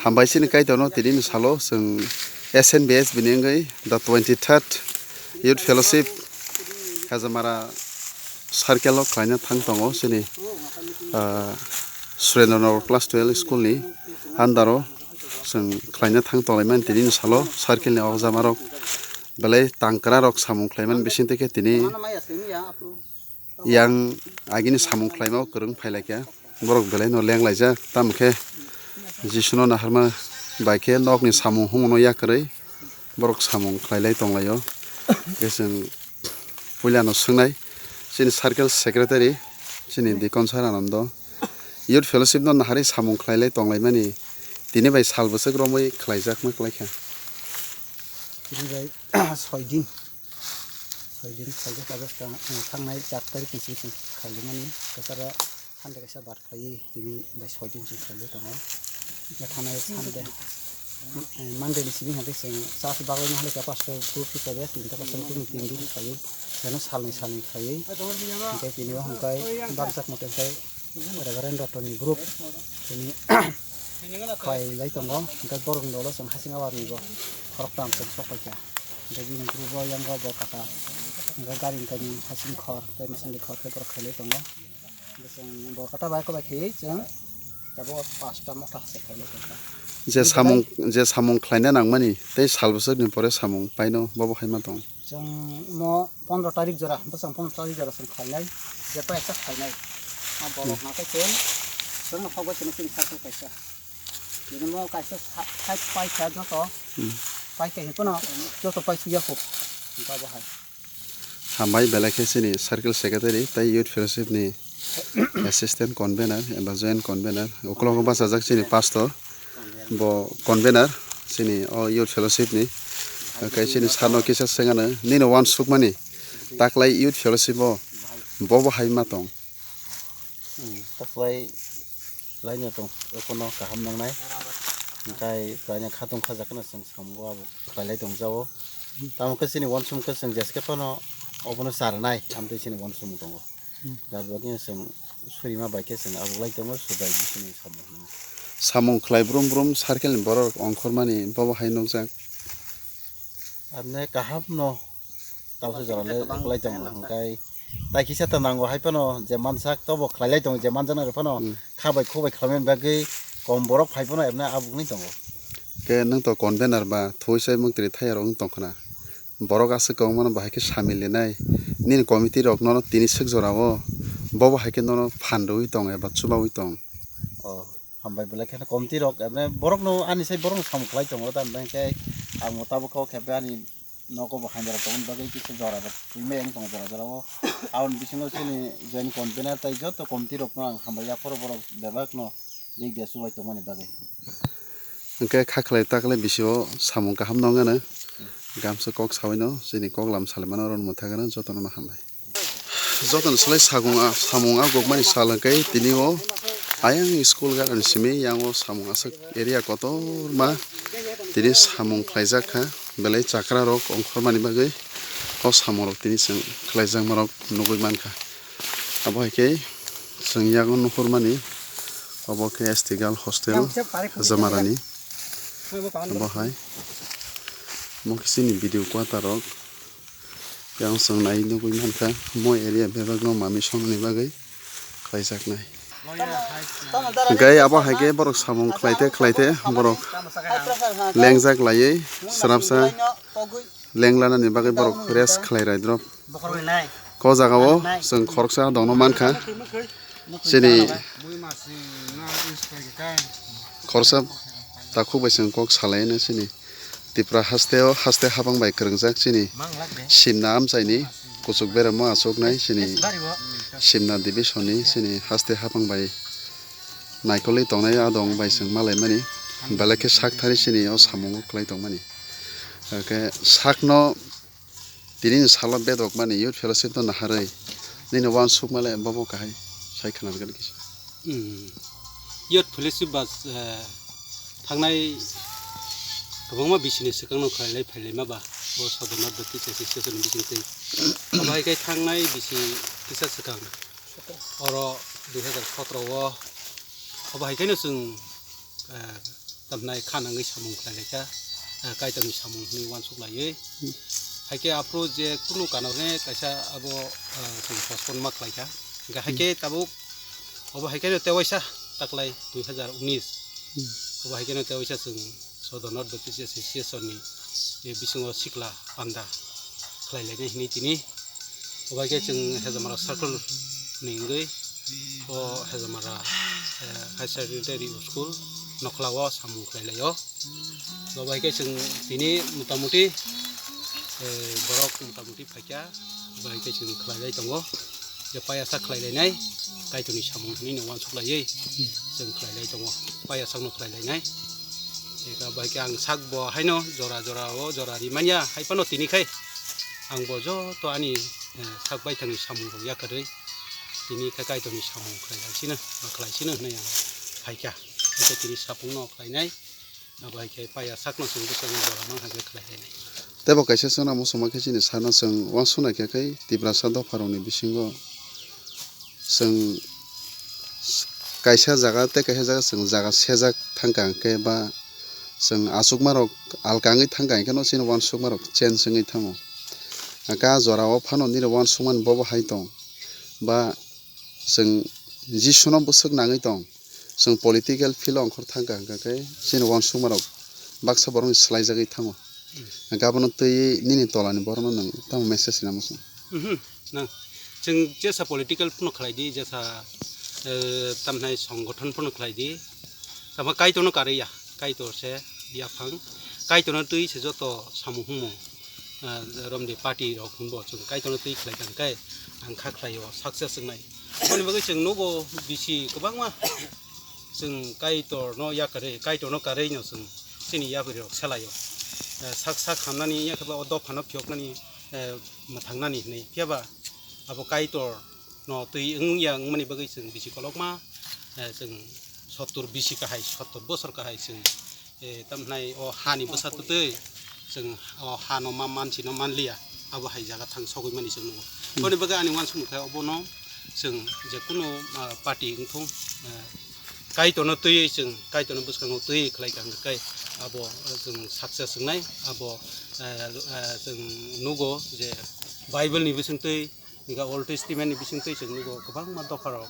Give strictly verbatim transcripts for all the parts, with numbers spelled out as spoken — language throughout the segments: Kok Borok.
Hambai chini Kaitorno tini ni salo chwng S N B S bini wngwi the twenty third Youth Fellowship Hajamara circle o khlaina thang tongo chini, ah, Surendra Nagar class twelve school ni under o chwng khlaina thang tonglaimani tini ni salo circle ni okjamarok belai tangkwrarok samung khlaimani bisingtwi khe tini yang agini samung khlaima o kwrwng phailaikha. Borok belai no lenglaijak, tamo khe Jisuno naharma bai khe nokni samung humano yakarwi borok samung khlailai tonglaio. Khe chwng puilano swngnai chini circle secretary chini Dikon Sar Anando Youth Fellowship no naharwi samung khlailai tonglaimani tini bai sal bwswk romwi khlaijakma kwlaikha. Tini bai soi din. Soi din khaijak, khaijak ta, eh, thangnai char tarik ni simi simi khaijak mani, kwcharo hande kaisa bar khlaiwi tini bai soi din simi khaijak tongo. Thangnai Sunday, eh, Monday ni simi hande chwng church bagwi no hale ka pastor group hi khaijak, tini ta pastor group ni tin din khlaiwi, jeno salni salni khlaiwi. Hingke tini o hingkai bakjak mote hingkai Reverend Rotoni group tini khlailai tongo, hingke borokni dolo chwng hasing awarni bo khoroktham chwng sok paikha. Hingke bini group o yang bo Borkata, hingke gari hingkani hasing khor tei masandi khor khe borok khailai tongo. Hingke chwng Borkata bai kobai khaiwi chwng tabuk pasta motha se khailai tongkha. Je samung, je samung khlaina nangmani tei sal bwswkni pore samung paino bobo hai ma tong. Chwng mo pondro tarik jora, bwsang pondro tarik jora chwng khlainai, je paisa khlainai. A borok Hmm. nakhai chwng, chwngno khokbai chwngno chini circle kaisa. Tini mo kaisa sa-, side paisa joto, Hmm. paisa hinphano joto paisa yakhuk. Hingke abo hai. Hambai belai khe chini circle secretary tei youth fellowship ni assistant convener eba joint convener, ukulok bachajak chini pastor. Bo convener chini o youth fellowship ni, hwnkhe chini sir no kisa swngano, nini uansukmani taklai youth fellowship o bobo hai ma tong? Hmm, taklai laino tong, ekono kaham nangnai, hwnkhe khlaina khatung khajak kheno chwng samungo abo khlailai tongjago. Tamo khe chini uansuk khe chwng jeske phano obono charwnai, amtwi chini uansuk tongo. Hmm. Jat bagwi chwng surima bai khe chwng abuklai tongo, subai bisingni samung hwnwi. Samung khlai brum brum circle ni borok ongkhormani bobo hai nukjak. Abne kaham no tausa jora le ukulai tongo, hwnkhe tai kisa ta nango hai phano je mansak tobo khlailai tongo, je manjaknai rok phano Hmm. kha bai khuk bai khlaimani bagwi kom borok phai phano abne abukni tongo. Khe nwng to convener ba thuisai muktrwi thayar wng tongkhna. Borok aswk kwbangmano bahai khe samil rinai. Nini committee rok nono tini swk jora o, bobo hai khe nono phan rwui tong eba chubaui tong. O, hambai belai kheno committee rok, ebne borokno ani sai borokno samung khlai tongo, tamni hwnkhe ang bo tabuk khe ani nogo bo hamya rok tongmani bagwi kisa jora rok twi maya wng tongo jora jora o. Aboni bisingo chini joint convener tei joto committee rokno ang hambai yapharo borok bebakno rik de chubai tongmani bagwi. Hwnkhe kha khlai ta khlai bisi o samung kaham no wngya no. Gamsa kok saui no chini kok lam salai mano oro no mwthagano jotono no hambai. Jotono swlai sakung a, samung a gokmani sal hwnkhe tini o ayang school gana ni simi yang o samung aswk area kotorma tini samung khlaijak kha belai chakra rok ongkhormani bagwi o samung rok tini chwng khlaijakma rok nugui mankha. Abo hai khe chwng yago nuhurmani, obo khe S T girl hostel Hajamarani. Abo hai mo khe chini video kwata rok yang chwng nai nugui mankha mo area bebak no mami somani bagwi khlaijaknai. Hwnkhe abo hai khe borok samung khlaite khlaite borok lengjak laiwi srapsa lenglanani bagwi borok rest khlai rai drop. Ko jaga o chwng khoroksa dongno mankha. Chini khoroksa takhuk bai chwng kok salai no chini Tipra haste o haste habang bai kwrwngjak chini Simna amchaini kuchuk beremo achuknai chini Simna division ni chini haste habang bai naikolwi tongnai adong bai chwng malaimani belai khe sak thari chini o samungo kwlai tongmani. Hwnkhe sakno tini ni salo bedok mani youth fellowship no naharwi nini uansukma le bobo kahai sai khna rwgani kisa. Hmm. Youth fellowship ba, eh, thangnai kwbangma bisini swkangno khlailai phailaima ba bo Sodornath Baptist Association ni bisingtwi. Abo hai khe thangnai bisi kisa swkang oro dui hazar sotro o abo hai kheno chwng, eh, Tamnai kha nangwi samung khlai lai kha, ah, Kaitorni samung hwnwi uansuk laiwi. Hmm. Hai khe aphuru je kunu kanarokni kaisa abo, ah, chwng postpone ma khlai kha. Hingkhe hai khe Hmm. tabuk obo hai kheno tewaisa taklai dui hazar unis. Hmm. Obo hai kheno tewaisa chwng Southern North Baptist Association ni, eh, bisingo sikla panda khlai lainai hwnwi tini. Obo hai khe chwng Hezamara circle ni wngwi o Hezamara, eh, Higher Secondary School nokhla o samung khlai lai o. Obo hai khe chwng tini motamuti, eh, borok motamuti phaikha, obo hai khe chwng khlai lai tongo. Je payasa khlai lainai, Kaitorni samung hwnwi no uansuk laiwi chwng khlai lai tongo, payasakno khlai lainai. Eka bai khe ang sak bo haino jora jora o jora ri manya, hai phano tini khai ang bo joto ani, eh, sak baithangni samung rok yakarwi tini khe Kaitorni samung khlai lai sino, khlai sino hwnwi ang phaikha. Hingkhe tini sapungno khlainai. Abo hai khe payasakno chwng bwskango jora mang hai khe khlai lainai. Teibo kaisa chwngno muchungma khe chini sakno chwng uansuknai khe khai Tiprasa dopharokni bisingo chwng kaisa jaga tei kaisa jaga chwng jaga sejak thangkha hwnkhe ba chwng achukmarok alka wngwi thangkha hwnkhe no chini uansukmarok change wngwi thango. Hwnkhe ah jorao phano nini uansukmani bobo hai tong ba chwng Jisuno bwswk nangwi tong. Chwng political field o ongkhor thangkha hwnkha khe chini uansukmarok baksa borokni swlaijagwi thango. Hwnkhe abono twiwi nini tolani borokno nwng tamo message rina muchung? Mhm, nang. Chwng jesa political phano khlai di, jesa, eh, tamhnai songgothon phano khlai di. Tamo Kaitorno karwi ya, Kaitor se yaphang. Kaitorno twi se joto samung humung, eh, romni party rok hwnbo chwng Kaitorno twi khlai kha hwnkhe ang kha khlai o success wngnai. Aboni bagwi chwng nugo bisi kwbangma chwng Kaitorno yakarwi, Kaitorno karwino chwng chini yapri rok selai o. Eh, sak sak hamnani yakhe ba o dophano phiyoknani, eh, mwthangnani hwnwi. Phiya ba abo Kaitorno twi wngya wngmani bagwi chwng bisi kolokma, eh, chwng sottor bisi kahai, sottor bosor kahai chwng eh, tamhnai o hani bwsa twtwi chwng o hano ma mansino manliya, abo hai jaga thang sogwi mani chwng nukgo. Hmm. Boni bagwi ani uansukmung khe obono chwng je kunu, ah, party wngthung, eh, Kaitorno twiwi chwng Kaitorno bwskango twiwi khlai kha hwnkhe abo, eh, chwng success wngnai, abo, eh, eh, chwng nukgo je Bible ni bisingtwi Hingkhe Old Testament ni bisingtwi chwng nugo kwbangma dopharok,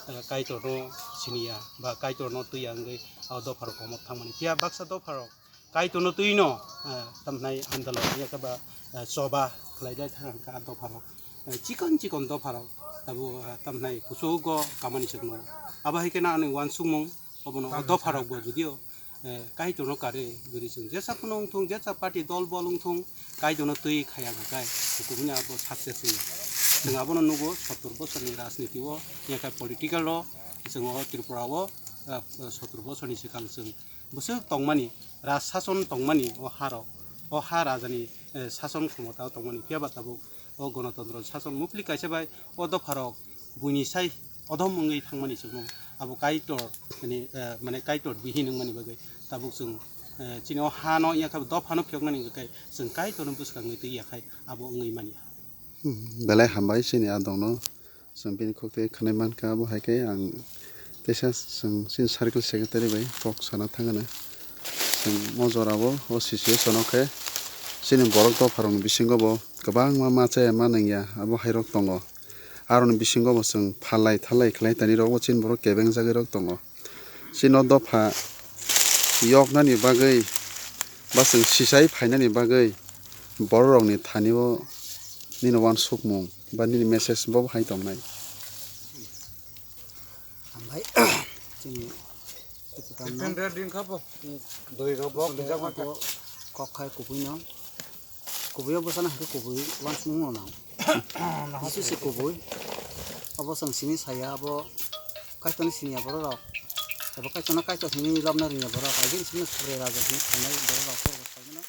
eh, Kaitorno siniya ba Kaitorno twiya wngwi o dopharok komo thangmani. Phiya baksa dopharok Kaitorno twino, eh, tamhnai andalon yakhe ba, eh, choba khlailai thang kha dopharok. Eh, chikon chikon dopharok tabuk, eh, tamhnai kuchugo kamani chwng nugo. Abo hai kheno ani uansukmung obono o dopharokbo judio eh, Kaitorno karwi guri chwng jesa phano wngthung, jesa party dol bol wngthung, Kaitorno twi khaya hwnkhe, hukumni abo success wngya. Chwng abono nugo, sottor bosorni rajniti o, yakha political o, chwng o Tripura o, eh, sottor bosorni swkang chwng bwswk tongmani, raj sason tongmani o harok, o ha rajani, eh, sason khomota o tongmani, phiya ba tabuk o Ganatantro sason mupli kaisa bai o dopharok buini sai odom wngwi thangmani chwngno abo Kaitor ni, eh, mane Kaitor bihin wngmani bagwi tabuk chwng, eh, chini o hano yakha dophano phiyoknani hwnkhe chwng Kaitorno bwskangwi twi yakhai abo wngwi manya. Hmm, belai hambai chini adongno. Chwng bini khuk twi khwnwi mankha, abo hai khe ang kisa chwng chini circle secretary bai kok sana thangano. Chwng o jorao o situation o khe chini borok dopharokni bisingo bo kwbangma ma chaya ma nangya abo hairok tongo. Aroni bisingo bo chwng phalai thalai khlai tani rokbo chini borok kebengjagwi rok tongo. Chini o dopha yoknani bagwi ba chwng sisai phainani bagwi bororokni thani o nini uansukmung ba nini message bo hai tongnai? Hambai chini Tiputamno. Dui rok bo kok khai kubuino. Kubui o bwsano hwnkhe kubui uansukmung no nang. Jisu se kubui. Obo chwng simi saya, abo Kaitorni siniya borok rok. Abo Kaitorno Kaitor hinwi lobna rwngya borok. Agini simi Subraiyung raja hinwi phainai borok rok, borok rok phaimano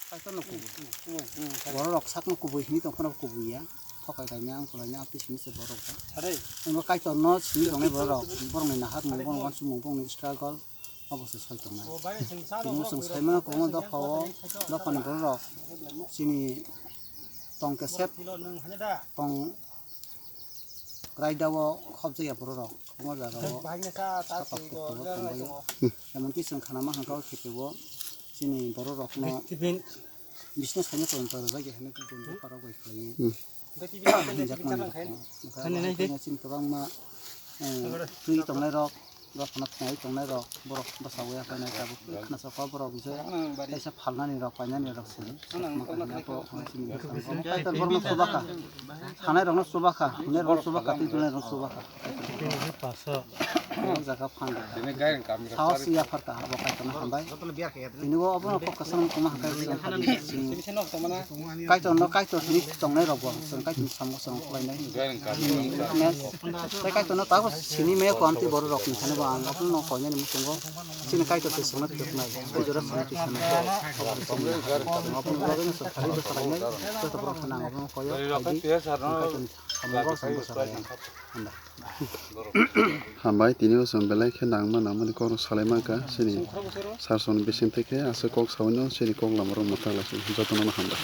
Kaitorno kubui. Borok rok sakno kubui hinwi tong phano kubui ya. Thokai kaimya, ang kulaimya, aphi simi se borok rok. Wngkha Kaitorno simi tongnai borok rok. Borokni naharmung, borokni uansukmung, borokni struggle. Obo se soi tongnai. Tini chwng saimano kwbangma dopha o, dophani borok rok chini tong kesep, tong raida o khopjakya borok rok. Omo jaga o satok tokto bo tongbaio. Emonki chwng khana ma hwnkha o khepe bo chini borok rokno business khaina tong tong rwjak ya hinwi gubundi parok bai khlaiwi. Hinjak mani rok. Omo hai khe chini kwbangma, eh, twi tongnai rok, rok khna twi tongnai rok, borok bwsa o ya khainai tabuk khnasoka borok je kaisa phalnani rok, painani rok se. Kaitor borokno chuba kha. Khanai rokno chuba kha, hwnai rokno chuba kha, twi tongnai rokno chuba kha. O jaga phan rwkha. Saos yapharkha, abo Kaitorno hambai. Tini bo obono kok kwchang tongma hwnkhai chwng Kaitorno Kaitor sini tongnai rok bo chwng Kaitorni samungo chwng khlainai. Tei Kaitorno tabuk sini maya ko amtwi borok rok ni thani bo ang abono koinani muchungo chini Kaitor se chwngno phiyoknai. Tei jora chwngno phiyoknai. Abono bagwi no chwng kharwi bwsa lainai. Joto borok thani ang abono koyo, khaidi. Kaitorni samungo chwng bwsa lainai. Hambai. Hambai, tini o chwng belai khe nangma nangmani kok rok salai mankha, chini sar son bising twi khe aswk kok saui no chini kok lama rok mwthang lai si, jotono no hambai.